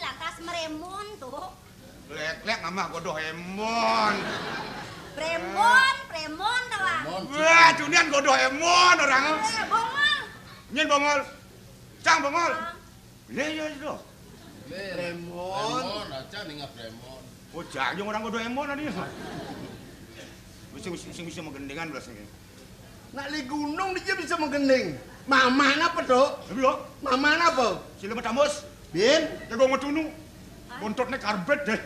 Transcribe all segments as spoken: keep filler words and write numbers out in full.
Lantas meremon tuh. Lek-lek ngamah godoh emon. Premon, premon tawang. Wah, cunian godoh emon orang. Eh, bongol. Nyen bongol. Cang bongol. Iya, iya, itu. Premon. Premon, aja nih nggak premon. Oh, cang orang godoh emon tadi. Mesti, mesti, mesti, mesti menggendingan belas ini. Nak li gunung dia bisa menggending. Mama napa, Dok? Iya. Mama napa? Sila matamus. Bin. Jago metunu. Bontotnya karbet deh.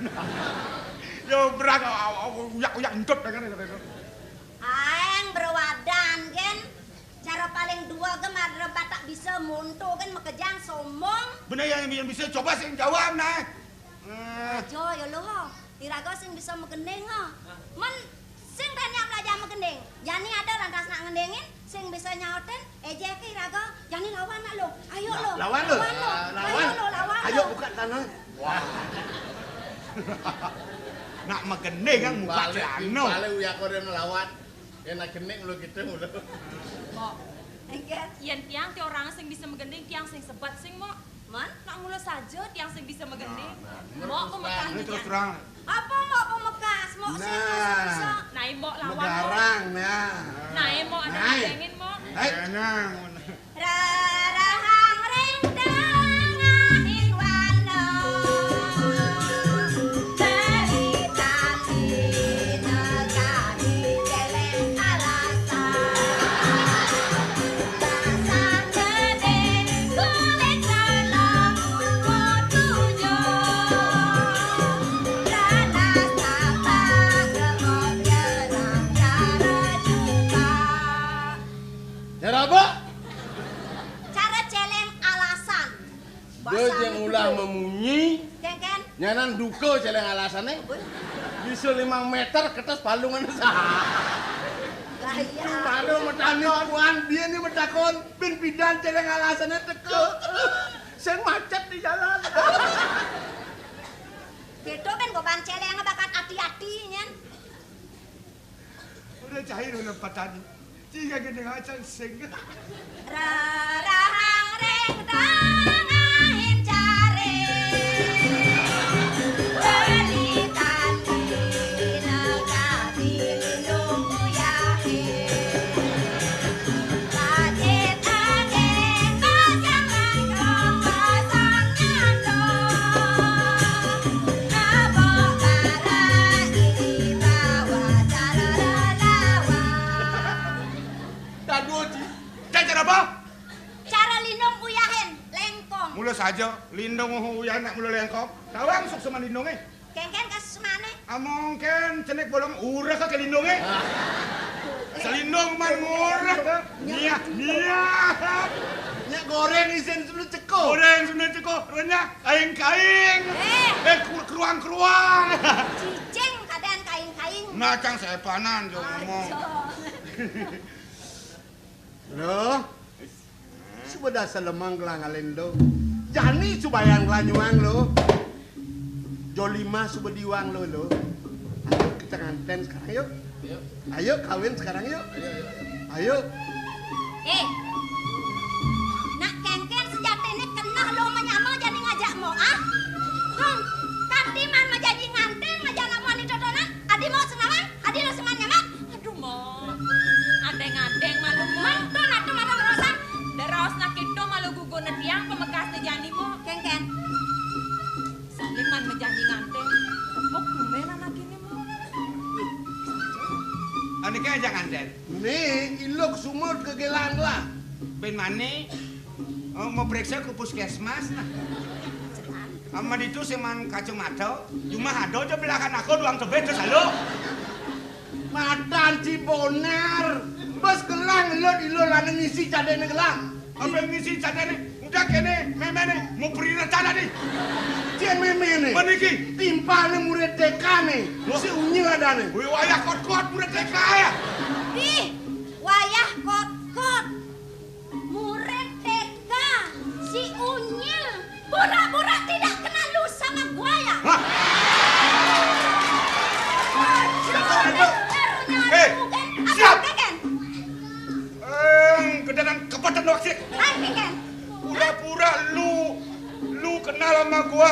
Ya, berat, uyak-uyak entut dengan itu. Aeng berwadan, Gen. Cara paling dua ge madre batak bisa monto, Gen, makejang sombong. Bener ya, yang bisa coba sih jawab, nah. Eh. Ajo, ya lo, ho. Iraga sing bisa magending, ha. Men sing tanya belajar magending. Jani ada lantas nak ngendingin, sing bisa nyautin, ejeke iraga, jani lawan nak lo. Ayo lo. Lawan lo. Lawan lo. Ayo lo, lawan lo. Ayo buka tanah. Wah. Nak magending kan muka celana. Balik uyak orang lawan. Ya nak gending lo gitu lo. Mbok. Yen tiang ti orang sing bisa magending, tiang sing sebat sing, Mbok. Man? Nak mula saja tiang sing bisa magending. Nah, nah, terus terang. Apa Mbok pemekas? Mbok sing bisa. Nah, Mbok lawan. Megarang, nah. Nah, Mbok ada ngendingin, Mbok. Hai. Tenang. Rarahang ring tengahing wanda. Cerita dina kami celeng alasan. Basah gede kulit kala kuku tujuh. Ranas tapak lemot jerang cara jubah. Cara apa? Cara celeng alasan. Dia yang ulah memunyi. Kengken. Nyanan duka celeng alasane. Bisa limang meter ketes palungan sah. Gaya. Baru metanya tuan dia ni metakon bin pidan celeng alasane teka. Sing macet di jalan. Beto ben goban celeng bakat ati-ati nyen. Udah cair udah patani. Tiga gini acan sing. Rarahang ring tengahing jaring. Beli tandi negati lindung uyahe. Pacit angin pasang langkong pasang nyandong. Ngabok barang di bawah cara lelawan. Daduh, Ji. Cara apa? Cara lindung uyahin, lengkong. Mula saja, lindung uyahin nak mula lengkong. Tawang sukseman lindunge. Kengken kasus mane? Among ken cenik bolong ureh ke lindunge. Selindung man ngureh ke. Niah, niah. Nyak goreng isin sebelum ceko. Goreng sebelum ceko, renyah, kaing-kaing. Eh. Eh, keruang-keruang. Cicing keadaan kaing-kaing. Nah, cang sepanan jo ngomong. Loh, suba dasar lemang gelang alin lo. Jani subayang gelanyuang lo. Jolima suba diwang lo, lo. Ayo kita nganten sekarang yuk. Ayo kawin sekarang yuk. Ayo. Eh, nak kengken sejatine keneh lo menyama jani ngajak mo, ah? Hong, kanti man majanji nganten, majan amu ani totonan, adi mo senawang, adi lo seman nyaman. Aduh, Mo. Adeng-adeng malu, Mo. Mantun atuh malu ngerosan. Deraos nak itu malu gugurna tiang pamekasne jani, Mo. Kengken. Saling man majanji nganten. Tepuk tumben anak ini, Mo. Anike aja nganten. Nih, iluk sumur ke gelang lah. Ben mane? Oh, mau periksa ke puskesmas nah. Ama ditu sing man kacamata, jumah ada aja belahan aku doang tebet terus halo. Matan si bonar. Bes gelang lo di lo lana ngisi cadene gelang. Apa ngisi cadene? Udah kene, memene, mau perina tanah nih. Cien memene. Meniki. Timpalne murid T K ne. Wah. Si unyil adane. Wih, wayah kot-kot murid T K ya. Ih, wayah kot-kot. Murid T K, si unyil, pura-pura tidak kenal lu sama gua ya? Hah? Eh, siap. Keken. Eh, kedanan kepatan wasit. Hai, Keken. Pura-pura lu, lu kenal sama gua.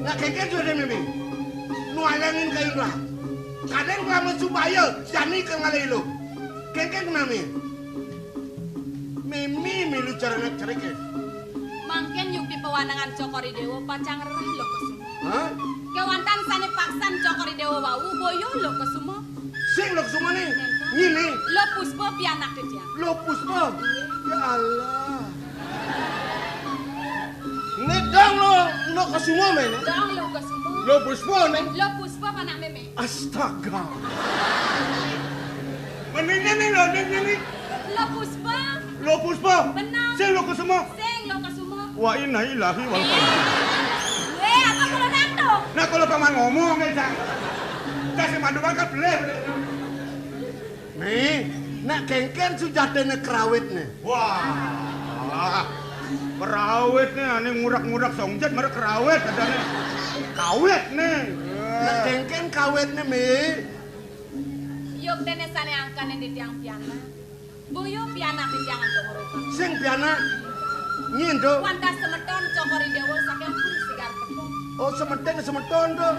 Nak kéngkén sudah, Mimi. Nu ayangin ka Indra. Kadén kelamun subaya jani ka ngalih lu. Kéngkén, Mimi. Mimi milu cara nak cerik, ya. Mangkén yukti pawanangan Cokor I Déwa pacang rereh Lokasuma. Hah? Kéwanten sané paksan Cokor I Déwa wau boya Lokasuma. Sing Lokasuma né? Ngini. Lo Puspa pianak titiang. Lo Puspa? Iya. Ya Allah. Né dong lo, Lokasuma, men. Dong Lokasuma. Lo Puspa, men. Lo Puspa panak mémé. Astaga. Mendingnya nih lo, mendingnya nih. Lo Puspa. Lo Puspa. Benar. Sing Lokasuma. Sing Lokasuma. Wa inna ilahi wal. Wéh, apa kula nang to? Nah, kalau paman ngomong, ya, Cang. Kasih mandu banget, belé. Nih, nak kéngkén sujatiné kerawitné. Wah. Kerawitné ané ngurak-ngurak songjat, merek kerawit adané. Kawitné. Nak kéngkén kawitné, Mi. Yuktiné sané angkané titiang pianak. Boya pianak titiang antuk ngrupang. Sing pianak. Ngindo. Wantah semeton Cokor I Déwa saking Puri Sigar Peteng. Oh, semeton, semeton to.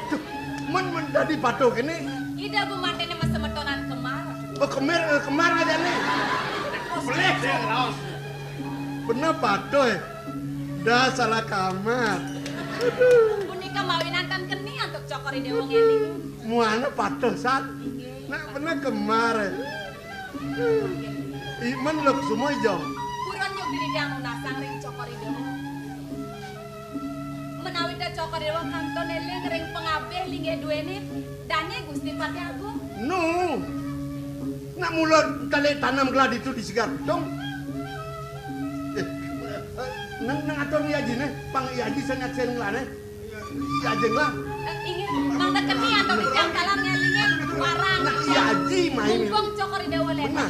Duh, men, men dadi patuh kéné. Ida gumantiné masemetonan Kemar. Oh, Kemir, eh, Kemar aja nih. Boleh, ya, raos. Bener patuh, ya. Dah salah kamar. Aduh. Punika mawinan tan keni antuk Cokor I Déwa ngéling. Muana patuh, San. Inggih. Nak bener Kemar, ya. Iman Lokasuma, Jong. Purun yukti titiang nunasang ring Cokor I Déwa. Menawi Cokor I Déwa kantun éling ring pangabih linggih duéné, dané Gusti Patih Agung. Nu. Nak mula tali tanam gelah ditu di Sigar Peteng. Eh, nang, nang atur Ni Ajiné, pang I Aji sing nyaksian ngelané. Iya, Jeng lah. Eh, inggih, mangda keni antuk titiang taler ngélingin warang. Nah, iya, Aji main. Mumpung Cokor I Déwa lénan. Nah.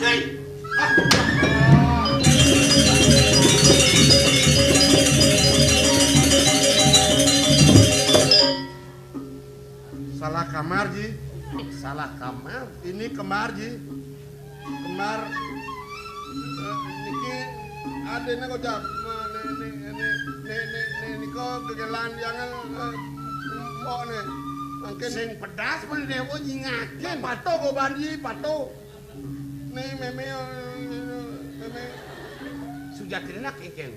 Salah kamar, Ji. Salah kamar. Ini kembar, Ji. Kembar, eh, niki adéna kocap. Né, né, né, né, né, nika gegelan yang, eh, mbok né. Mangkin sing pedas pun dewa nyingakin. Patuh kok, Banji, patuh. Mémé, mémé. Sujatine nak kéngkén.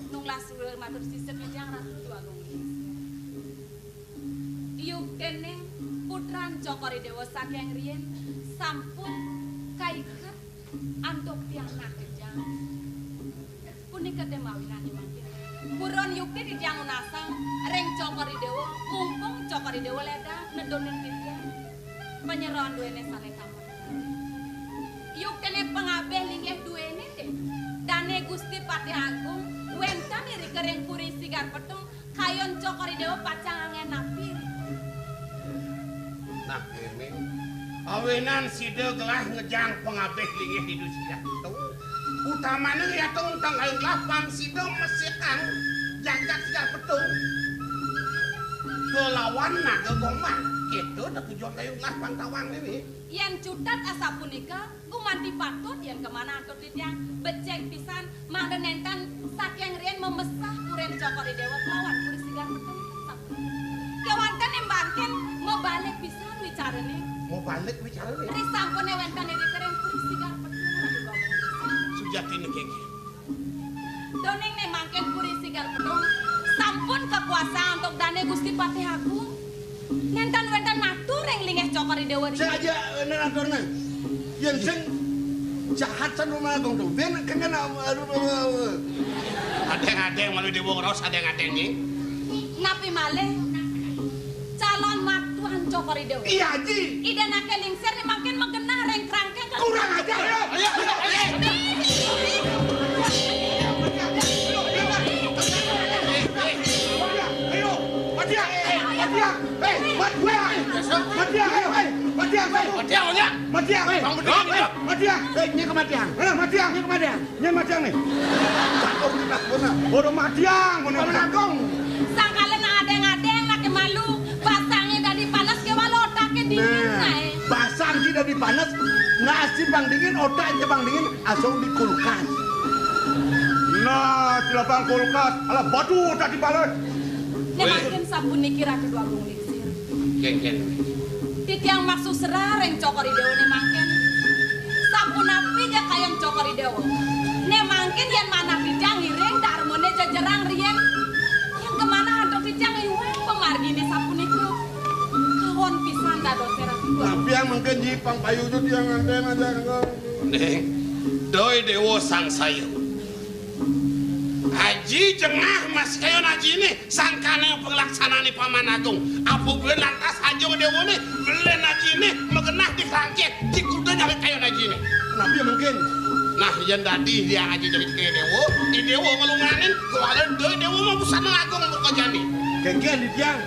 Nunglas suwur matur sisip titiang Ratu Déwa Agung. Yuktiné putran Cokor I Déwa saking riyin sampun kaiket antuk pianak kejang. Punika té mawinan mangkin. Purun yukti titiang nunasang ring Cokor I Déwa, mumpung Cokor I Déwa lédang nedunin titiang. Panyeroan duéné sané tamat. Yuktiné pangabih linggih duéné té. Dané Gusti Patih Agung wénten irika ring Puri Sigar Petung, kayun Cokor I Déwa pacang anggén napi. Nah, kéné. Awinan sida gelah ngejang pangabih linggih Ida Sigar Petung. Utamané yata untang kayun gelah pang sida mesikang jagat Sigar Petung. Kelawan Naga Gombang. Kéto tujuan kayun gelah pang tawang né. Yén cutet asapunika, gumanti patut yén kamanah antuk titiang becik pisan mangda nénten saking riin mamesah purin Cokor I Déwa kelawan Puri Sigar Petung sapunika. Kéwanten né mangkin mabalik pisan wicarané. Mabalik wicarané? Risampuné wénten irika ring Puri Sigar Petung. Sujatiné kéngkén. Duaning né mangkin Puri Sigar Petung sampun kakuasaan antuk dané Gusti Patih Agung. Nénten wénten natur ring linggih Cokor I Déwa. Sing aja, eh, nénten atur, né. Yén sing jahat san Ratu Agung to. Bén kéngkén, aduh, aduh, aduh. Adéng-adéng malu Déwa ngraos adéng-adéng né. Napi malih? Calon matuan Cokor I Déwa. Iya, Ji. Ida anaké lingsir né mangkin magenah ring krangkeng. Kurang ajar. Ayo, ayo, ayo. Ayo, Matiang. Matiang. Hei, Matiang. Matiang, ayo, hei. Matiang, hei. Matiang, ayo. Matiang, hei. Bang, bener, Matiang. Matiang. Hei, nyai ke Matiang. Hei, Matiang. Nyai ke Matiang. Nyén Matiang né. Cakep di nak bener. Bodoh Matiang, bener. Paman Agung. Sangkala nak adéng-adéng, nak malu, basangé dadi panas, kéwala otaké dingin, nah, naé. Basang sing dadi panas, nasi pang dingin, otak sing pang dingin, asung di kulkas. Nah, celapang kulkas, alah batu otak di panas. Né mangkin sapuniki Ratu Déwa Agung. Kéngkén. Titiang maksud serah ring Cokor I Déwa né mangkin. Sapunapi ja kayun Cokor I Déwa. Né mangkin yén manah titiang ngiring darmané jejerang riin. Yén kamanah antuk titiang iwang pamarginé sapunika. Kawon pisan dadosé Ratu. Tapi yang mangkin Ji pang payu tu tiang nganten aja engko. Ning, Déwa sangsaya. Aji jengah mas kayun ajiné. Sangkaning panglaksanané Paman Agung. Apa buin lantas aja déwané, melih ajiné, magenah di krangkeng, di kuda nyawit kayun ajiné. Napi mangkin? Nah, yén dadi Hyang Aji nyawit kayun déwa, i déwa nglunganin, kuala Déwa mau busana agung muka jani. Kéngkén di tiang.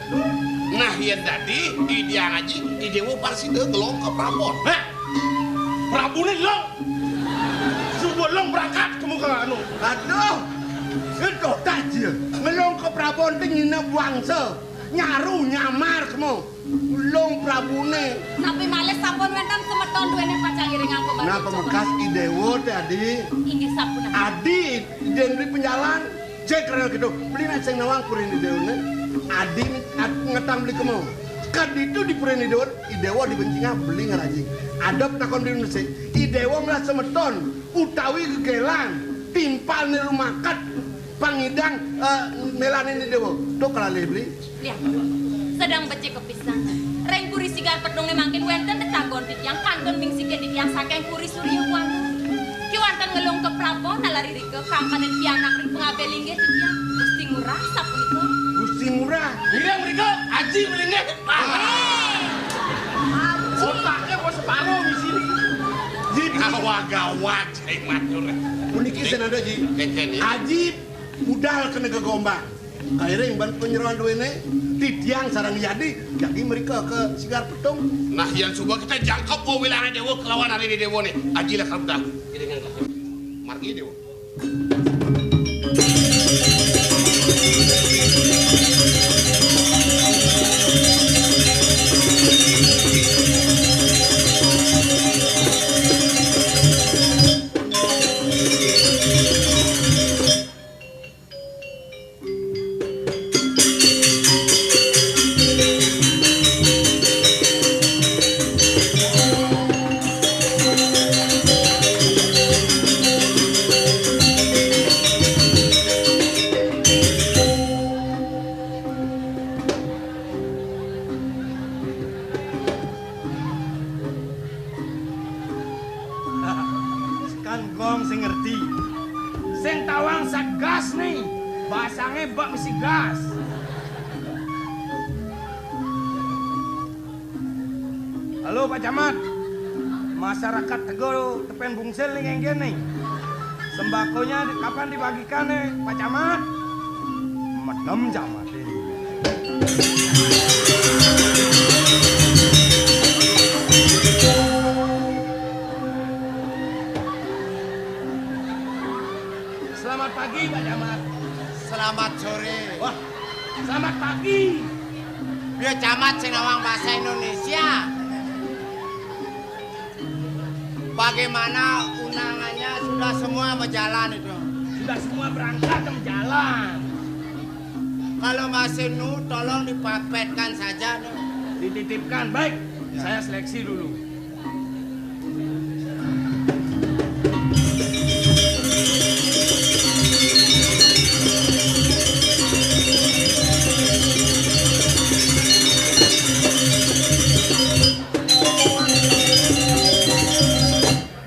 Nah, yén dadi i Hyang Aji, i déwa pasti ngelong ka prabon. Hah? Prabuné long. Suba long berangkat ke muka anu. Aduh. Itu tak dia. Ngelong ke prabon té nginep wangsa. Nyaru nyamar kemu. Long prabuné. Napi malih sampun wénten semeton duéné pacang ngiringang pembantu. Nah, pamekas i déwa té adi. Inggih sampun. Adi, dén beli penjalan. Cék rena kéto, beli nak sing nawang purin i déwané. Adi, ad-, ngetang beli kemu. Kaditu di purin i déwa, i déwa di bencingah beli ngrajing. Ada takon beli mesti. I déwa melah semeton, utawi gegélan, timpalné rumaket, pangidang, eh, mélanin i déwa. Tuh kelalih beli. Lihat, sedeng becik kepisan. Ring Puri Sigar Pedungé mangkin wénten tetanggon titiang kantun mingsikin titiang saking Puri Surya Buana. Kéwanten ngelung ke prabon nalar irika kangkanin pianak ring pangabih linggih titiang. Gusti Ngurah sapunika. Gusti Ngurah. Ngiring mrika, Aji mlinggih. Héi. Otaknya mau separuh di sini. Gawat-gawat, saya matur. Puniki senada, Ji. Kéngkén, ya. Aji budal kena gegomba. Kairing ban panyeroan duéné, titiang sareng Yadi, jagi mrika ke Sigar Petung. Nah, yén suba kita jangkep wewilangan déwa kelawan ari déwané. Aji lah karudah. Margi déwa. Gong sing ngerti. Sing tawang Satgas nih. Basangé bak misi gas. Halo, Pak Camat. Masyarakat Tego Tepen Bungsil nih, kéngkén nih. Sembakonya di-, kapan dibagikan nih, Pak Camat? Medem Camat ini. Selamat pagi, Pak Camat. Selamat sore. Wah, selamat pagi. Biar Camat sing nawang bahasa Indonesia. Bagaimana undangannya, sudah semua berjalan itu? Sudah semua berangkat dan berjalan. Kalau masih nu, tolong dipapetkan saja, nu. Dititipkan, baik. Ya. Saya seleksi dulu.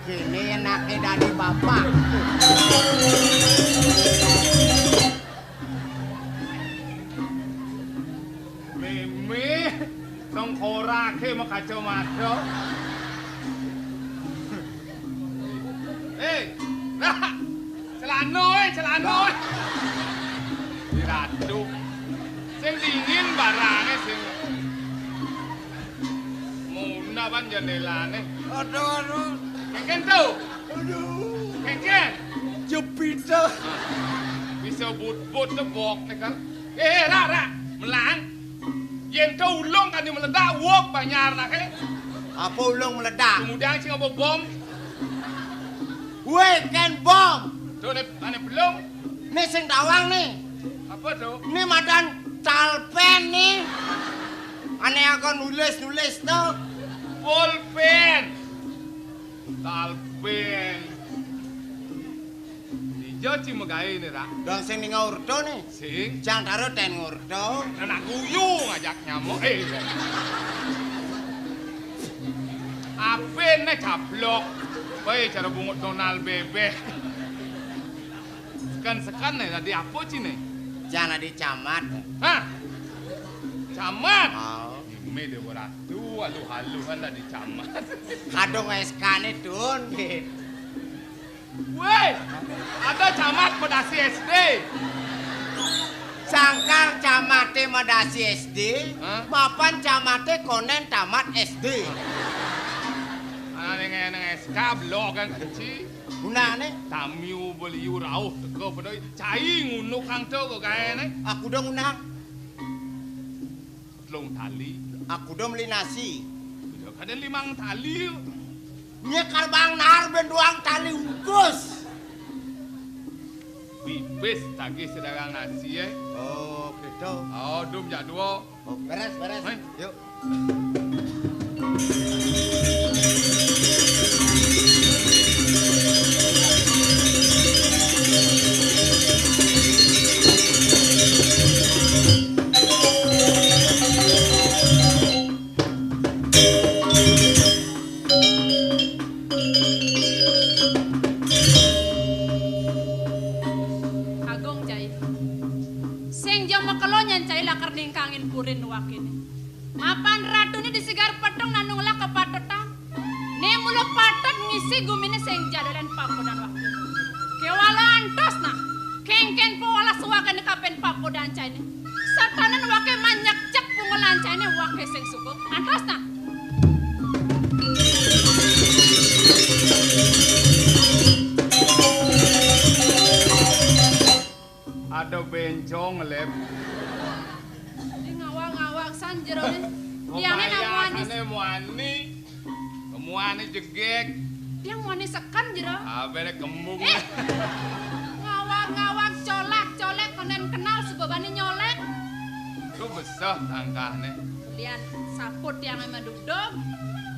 Kéné anaké dadi bapak. Mémé, tengkoraké makacamata. Hei, Rak, celana, eh, celana, eh. Di ratu. Sing dingin barangé sing. Muna ban jendélané. Aduh, aduh. Kéngkén to. Aduh. Kéngkén. Jepit to. Bisa but-but to bok né kan. Eh, eh, Rak, Rak. Melang. Yén to ulung kan meledak, wuk banjar naké. Apa ulung meledak? Kemudian sing apa bom? Wéh, kén bom. To né, ané belum. Né sing tawang né. Apa to? Né madan talpén né. Ané aku nulis-nulis to. Pulpén. Talpén. Dija ci magaé né, Rak? Dong sing ning orta né. Sing. Jang karo ten ngorta. Anak guyu ngajak nyamuk. Eh. Apén né cablok. Baé cara bungut Donald bébék. Sekan-sekan né dadi apa ci né? Jang dadi camat. Hah? Camat? Oh. Mé Déwa Ratu, aluh-aluhan dadi camat. Kadung S K-né, Dun. Wéh, ada camat medasi S D. Sangkal camaté medasi S D, hah? Mapan camaté konen tamat S D. Ané ngeneng S K belok kan keci. Gunané? Tamiu beliu rauh teka pada cai ngunduk kang to gaéné. Aku dong undang. Telung tali. Aku dong beli nasi. Ya, kadén limang tali. Nyekal bang nahar ben duang tali ungkus. Pipis tagih sedagang nasi, eh. Oh, gitu. Oh, dum jak dua. Oh, beres, beres. Hei. Yuk. Agung cai. Sing ja makelo nyan cai lakar ningkangin purin wakiné. Mapan ratuné di sigar petung nanu ngelah kapatetan. Né mula patut ngisi guminé sing ja dolen papodan wakiné. Kéwala antos nah. Kéngkén pawelas wakiné kapin papodan cainé. Satanan waké manyekcek pungulan cainé waké sing suka. Antos nah. Ada bencong ngelep. Di ngawang-ngawang san jeroné. Tiangé nak muani. Muani. Muani jegég. Tiang muani sekan jero. Abéné kembung. Eh. Ngawang-ngawang colak-colek konen kenal sebabane nyolek. Tuh beseh tangkahné. Lian saput tiang madudung.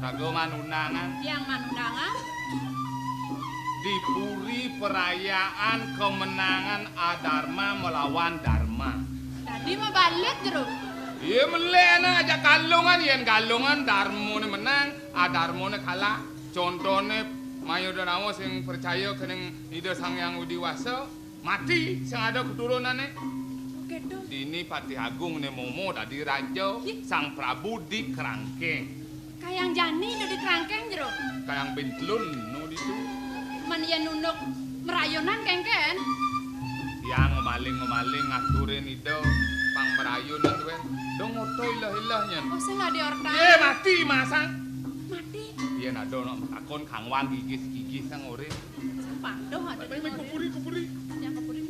Raga manunangan. Tiang manunangan. Di puri perayaan kemenangan Adarma melawan Darma. Dadi mabalik jero. Iya melek anak ajak Galungan, yén Galungan Darmane menang, Adarmane kalah. Contoné Mayuda nawa sing percaya kening Ida Sang Hyang Widi Wasa, mati sing ada keturunané. Kéto. Dini Patih Agung né momo dadi raja, Sang Prabu di Krangkeng. Kayang jani nu di Krangkeng jero. Kayang bintlun nu ditu. Men yén unduk merayunan kéngkén. Yang ngemaling-ngemaling ngaturin Ida pang merayun tuén. Dong oto ilah-ilah nyén. Oh, sing adi orta. Eh, mati masang. Mati. Yén ada nak matakon kang wang gigis-gigis sang urip. Sing patuh ada. Kupuri, kupuri. Yang kupuri.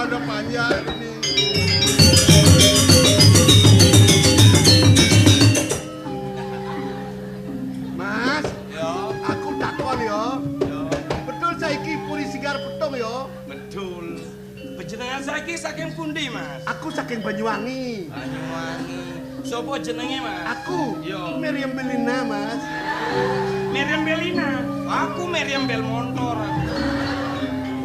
Ada panjang ini. Mas, ya, aku takon ya. Ya. Betul saiki Puri Sigar Petung ya? Betul. Panjenengan saiki saking pundi, Mas? Aku saking Banyuwangi. Banyuwangi. Sapa jenenge, Mas? Aku. Iya. Meriam Belina, Mas. Meriam Belina. Aku Meriam Bel Montor.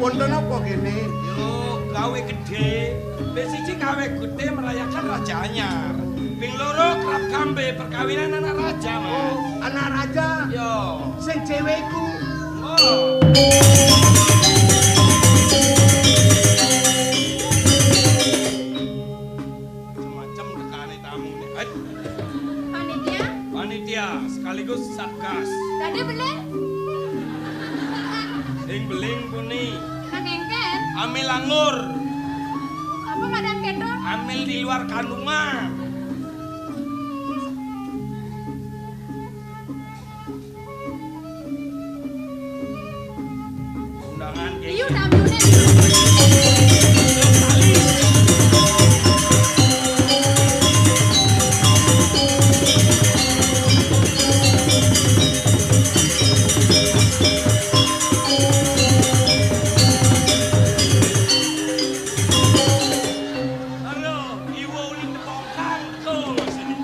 Wonten apa kene? Yo, gawe gede. Wis siji gawe gede merayakan Raja Anyar. Ping loro kerap kambe perkawinan anak raja, Mas. Oh, anak raja? Yo. Sing cewek iku. Oh. Macam-macam tekane tamu nih. Hai. Panitia? Panitia sekaligus satgas. Tadi beli? Sing beling puni. Nang engken? Amil anggur. Apa madan keto? Amil di luar kandungan. Undangan. Iya, tamuné. Aduh, iwo ulin tepongkang. Tuh, sini.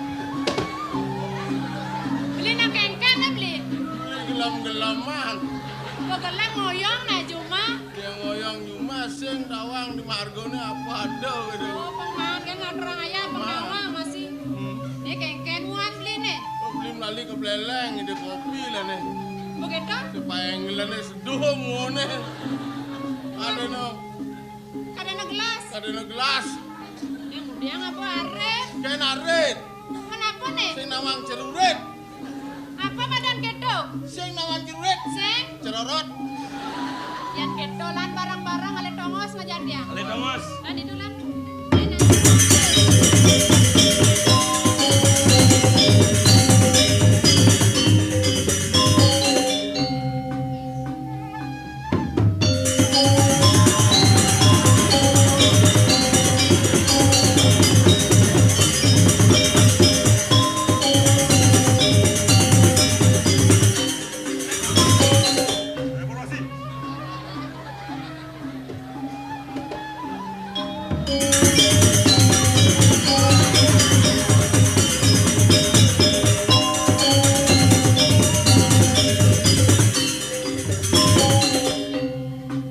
Beli nang kengkeng, eh, beli. Beli gelem-geleman. Kok gelem ngoyong, nah, Juma? Yang ngoyong Juma sing tawang di margone apa ada gitu. Oh, pengen kan orang ayah, pengawa masih. Hmm. Ini kengkeng muan beli nih. Oh, beli melali ke Beleleng, ide kopi lah nih. Begitu? Di paenggelane seduh muone. Ada no. Kadana gelas. Kadana gelas. Yang mudiang apa arit? Kain arit. Kenapa nih? Sing nawang cerurit. Apa madan keto? Sing nawang cerurit. Sing? Cerorot. Yang keto lan barang-barang ale tongos ngajar dia. Ale tongos. Lan itu lan. Enak.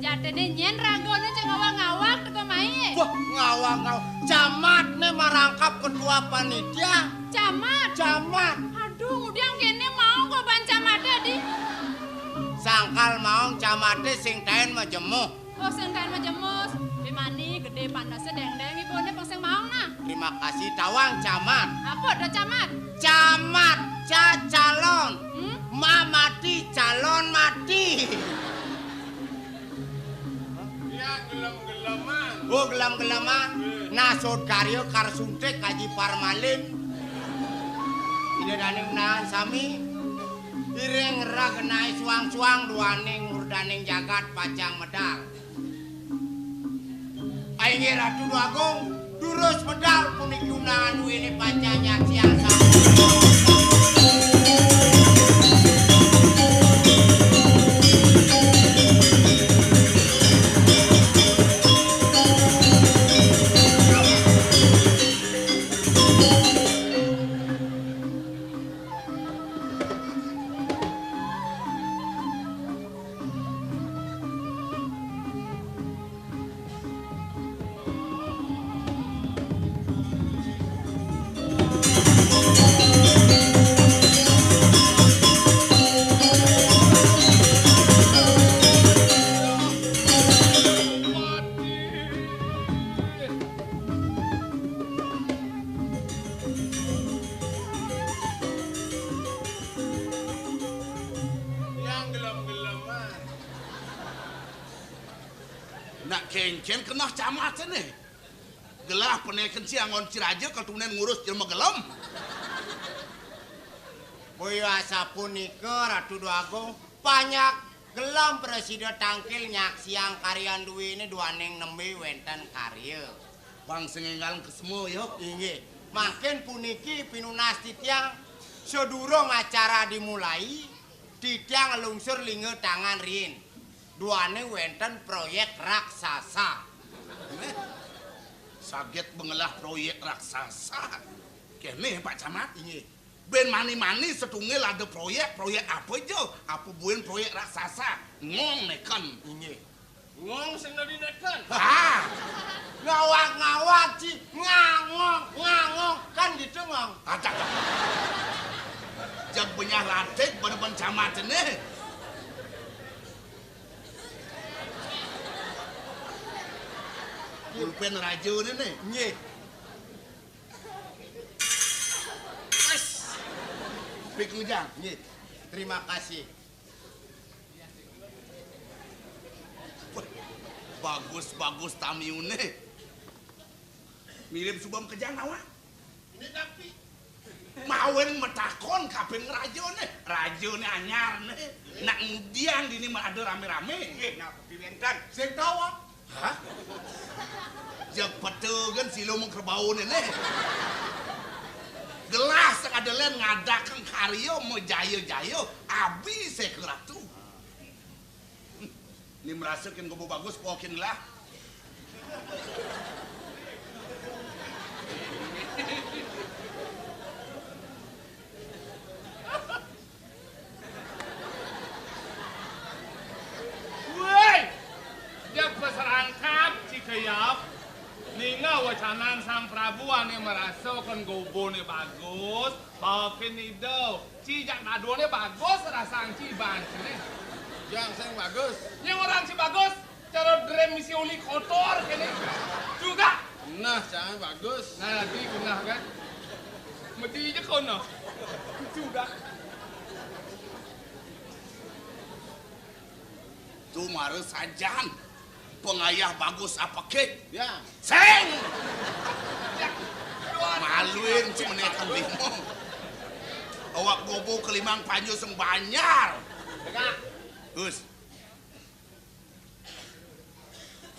Jatine nyen ragane cek ngawang-ngawang teko mai. Wah, ngawang-ngawang. Camatne marangkap ketua panitia. Camat? Camat. Aduh, ngudiang kene mau kok ban camate, Di. Sangkal mau camate sing taen majemuh. Oh, sing taen majemuh. Bimani gede panase dengdeng ibune pang sing mau nah. Terima kasih tawang camat. Apa ada camat? Camat cacalon. Hmm? Ma mati, calon mati. Ya, gelem-geleman. Oh, gelem-geleman. Nggih. Nah, sut karya kar suntik kaji parmalin. Ida dané menahan sami. Iring rag naé suang-suang duaning murdaning jagat pacang medal. Inggih Ratu Déwa Agung, durus medal puniki undangan duéné pacang nyaksiang sami. Yang gelem-geleman. Nak kénkén keneh camaté né. Gelah penéken ci anggon ci raja katunen ngurus jelema gelem. Boya asapunika, Ratu Déwa Agung, panjak gelem prasida tangkil nyaksiang karyan duéné duaning nembé wénten karya. Pang sing énggal kesema, yuk. Inggih. Mangkin puniki pinunas titiang sadurung acara dimulai, titiang nglungsur lingga tangan riin. Duané wénten proyék raksasa. Méh, saget bengelah proyék raksasa. Kéné, Pak Camat? Inggih. Bén mani-mani satunggal ada proyék, proyék apa ja? Apa buin proyék raksasa? Ngong neken. Inggih. Ngong sing dadi neken. Ha! Ngawag-ngawag ci, ngangong, ngangong. Kan gitu, Ngong. Acak, acak. Jag benyah latik, bener-bener camat né. Pulpén raja né, né. Nggih. Wes. Pik ngejang. Nggih. Terima kasih. Bagus, bagus tamiune. Mirip suba makejang nawang. Ini tapi. Mawen matakon kapin rajane. Rajane anyar ne. Nak ngudiang dini mah ada rame-rame. Nggih, napa piwenten? Sing tawang. Hah? Jeg petegan silo mengkerbaune ne. Gelah sing ada len ngadakang karya majaya-jaya, abi saya ke ratu. Ni merasa kin gobo bagus, pokin lah. Woi, jak peserangkap cikeyap. Ninga wacanan Sang Prabu ane merasa kan gobone bagus, bawakin ido. Ci jak nadone bagus, rasang ci ban sini. Yang sing bagus. Yang orang ci bagus, cara drem misi oli kotor kene. Juga. Nah, jangan bagus. Nah, lagi kena kan. Mesti je kono. Juga. Tu mara sajan. Pengayah bagus apa ke? Ya. Seng! Maluin ci menekan limong. Awak gobo kelimang panju seng banjar. Gus.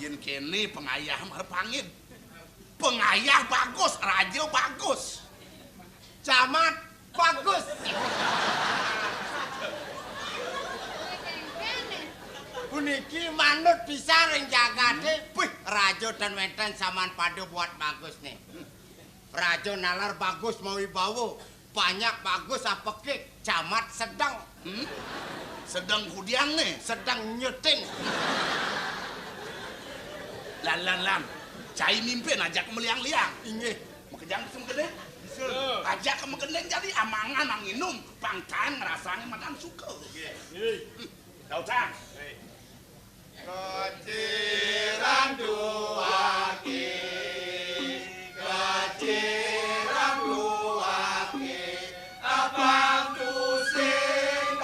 Yen kene pengayah mara pangin. Pengayah bagus, raja bagus. Camat bagus. Puniki manut pisan ring jagate. Wih, raja ten wenten saman pada buat bagus nih. Raja nalar bagus mawibawa. Banyak bagus apekik, camat sedeng. Hmm? Sedeng kudiang ne? Sedeng nyeting. Lan, lan, lan. Cai mimpin ajak meliang-liang. Inggih. Makejang sing gede. Ajak ke magending jadi amangan nang inum, pangtan ngerasange madan suka. Inggih. Inggih. Hmm. Tau, Cang? Inggih. Keciran duake, keciran duake, abang tusing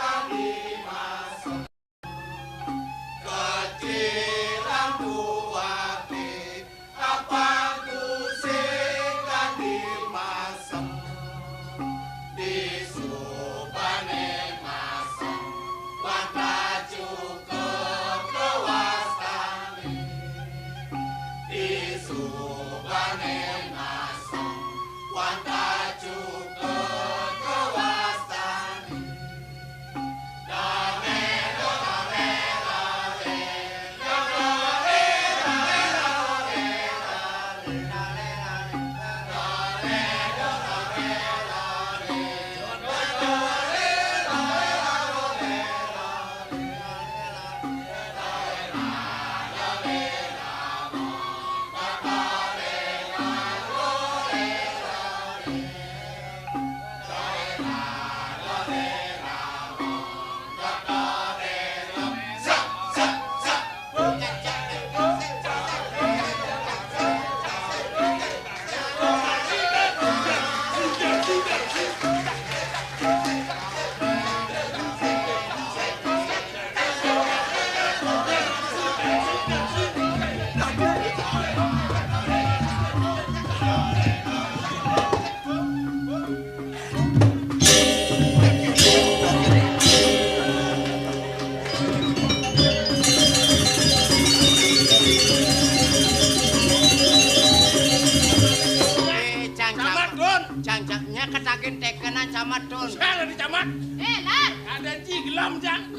Mungkin tekenan camat, Don. Siapa di camat? Eh, Lar. Ada ci gelem, Jang.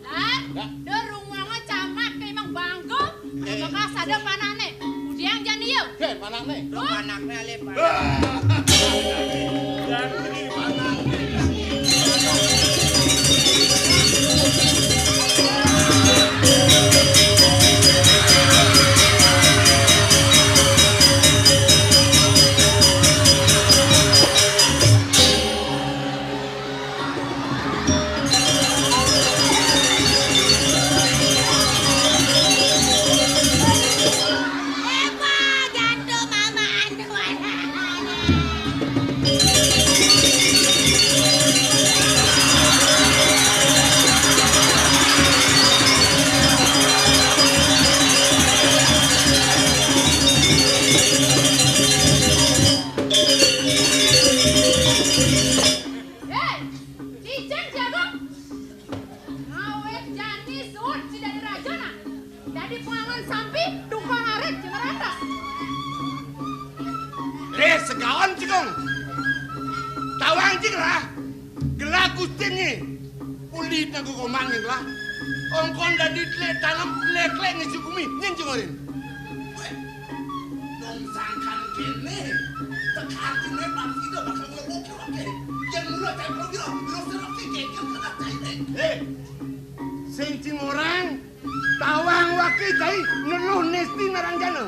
Lar, ya. Dur rumanga camat ke emang bangku. Eh. Bekas ada panane. Udiang jani yo. Oke, panane. Lo panakne ale, Pak. Ah. Jani panakne. Hei, cicing jago. Ngawit jani suud si dadi raja, nah. Dadi pengangon sampi, tukang arit, si meratas. Eh, segaon, Cikung. Tawang, Cik, lah. Gelah gustinye. Ulit aku komang, lah. Ongkon dadi tlek tanem, tlek-tlek ngisi gumi, nyen, Cik Orin. Weh, dong sangkan kene, tekatine pasti dah bakal ngelebokke, oke. Yang mula cai perlu bilang, lo serap ke geger kena cai deh. Eh, sing Cing Orang, tawang wake cai, neluh nesti narang jana.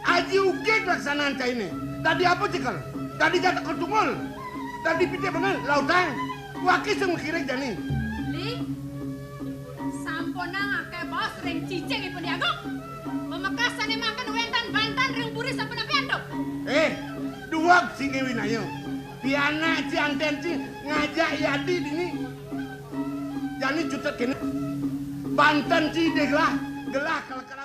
Aji ugig laksanan caine. Dadi apa, Cikel? Dadi jataka tungul. Dadi pite bener, lautang. Wake sing mekire jani. Li, sampunang akeh baos ring cicing ipun Agung. Pamekasane mangkin wenten banten ring puri sampun apian to. Eh, duweg sing winaya. Pianak ci anten ci ngajak yadi dini. Jani cutet kene. Banten ci de gelah, gelah kalekeran.